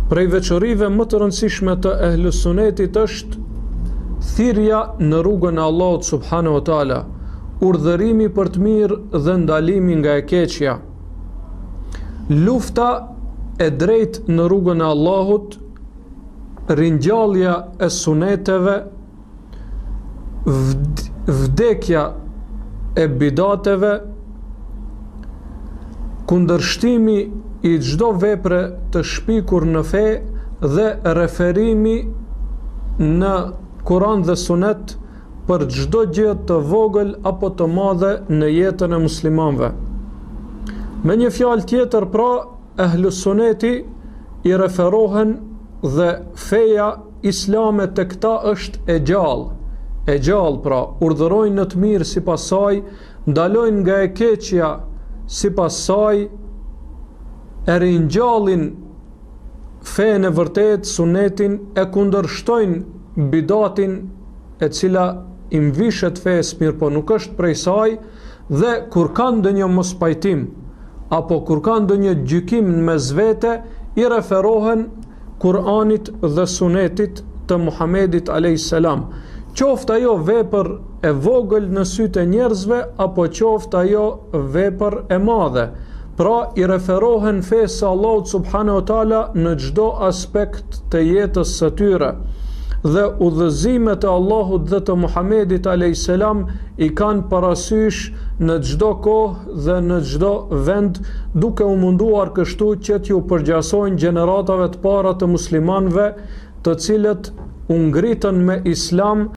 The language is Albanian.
Prej veçorive më të rëndësishme të Ehlu Sunetit është thirrja në rrugën e Allahut subhanahu wa taala, urdhërimi për të mirë dhe ndalimi nga e keqja. Lufta e drejtë në rrugën e Allahut, ringjallja e suneteve, vdekja e bidateve, kundërshtimi i çdo vepre të shpikur në fe dhe referimi në Kuran dhe Sunet për çdo gjë të vogël apo të madhe në jetën e muslimanëve. Me një fjalë tjetër pra, Ehlu Suneti i referohen dhe feja Islame tek ta është e gjallë, e gjallë pra, urdhërojnë në të mirë sipas saj, ndalojnë nga e keqja sipas saj, e ringjallin fenë e vërtetë, sunetin, e kundërshtojnë bidatin e cila i mvishet fesë, mirëpo nuk është prej saj, dhe kur kanë ndonjë mospajtim, apo kur kanë ndonjë gjykim në mes vete, i referohen Kur'anit dhe Sunetit të Muhamedit alayhis salam. Qoftë ajo vepër e vogël në sytë e njerëzve apo qoftë ajo vepër e madhe. Pra i referohen fesë së Allahut subhanahu wa taala në çdo aspekt të jetës së tyre dhe udhëzimet e Allahut dhe të Muhamedit alayhis salam i kanë parasysh në çdo kohë dhe në çdo vend, duke u munduar kështu që t'ju përgjasojnë gjeneratave të para të muslimanëve, të cilët u ngritën me Islam.